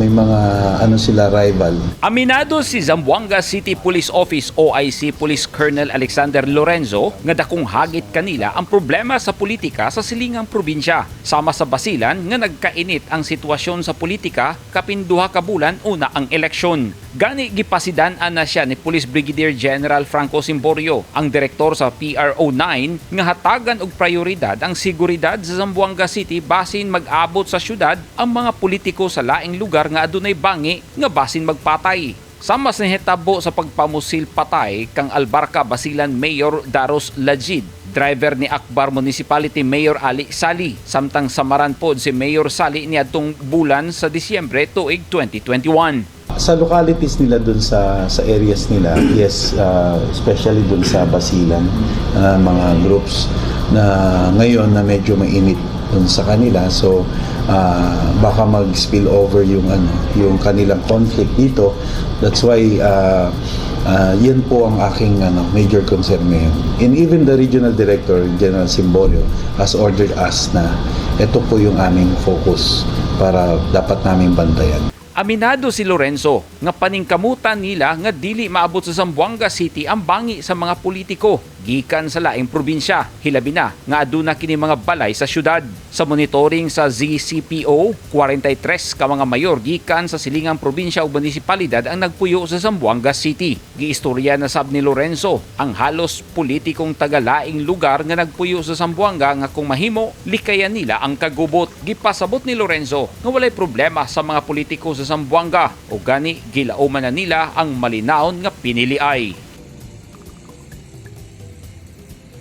May mga ano sila, rival. Aminado si Zamboanga City Police Office OIC Police Colonel Alexander Lorenzo nga dakong hagit kanila ang problema sa politika sa silingang probinsya. Sama sa Basilan nga nagkainit ang sitwasyon sa politika kapin 2 ka bulan una ang eleksyon. Gani gipasidan na siya ni Police Brigadier General Franco Simborio, ang direktor sa PRO 9, nga hatagan og prioridad ang seguridad sa Zamboanga City basin mag-abot sa syudad ang mga politiko sa laing lugar nga adunay bangi nga basin magpatay. Sama sa nahitabo sa pagpamusil patay kang Albarka Basilan Mayor Daros Lajid, driver ni Akbar Municipality Mayor Ali Sali, samtang samaran pod si Mayor Sali niadtong bulan sa Disyembre tuig 2021. Sa localities nila dun sa areas nila, yes, especially dun sa Basilan, mga groups na ngayon na medyo mainit dun sa kanila. So baka mag-spill over yung ano, yung kanilang conflict dito. That's why yan po ang aking ano, major concern ngayon. And even the regional director, General Simborio, has ordered us na ito po yung aming focus para dapat namin bantayan. Aminado si Lorenzo nga paningkamutan nila nga dili maabot sa Zamboanga City ang bangi sa mga politiko gikan sa laing probinsya. Hilabi na nga aduna kini mga balay sa syudad. Sa monitoring sa ZCPO, 43 ka mga mayor gikan sa silingang probinsya ug munisipalidad ang nagpuyo sa Zamboanga City. Giistorya na sab ni Lorenzo ang halos politikong tagalaing lugar nga nagpuyo sa Zamboanga nga kung mahimo likayan nila ang kagubot. Gipasabot ni Lorenzo nga walay problema sa mga politiko sa Zamboanga o gani gilauman na nila ang malinaon nga piniliay.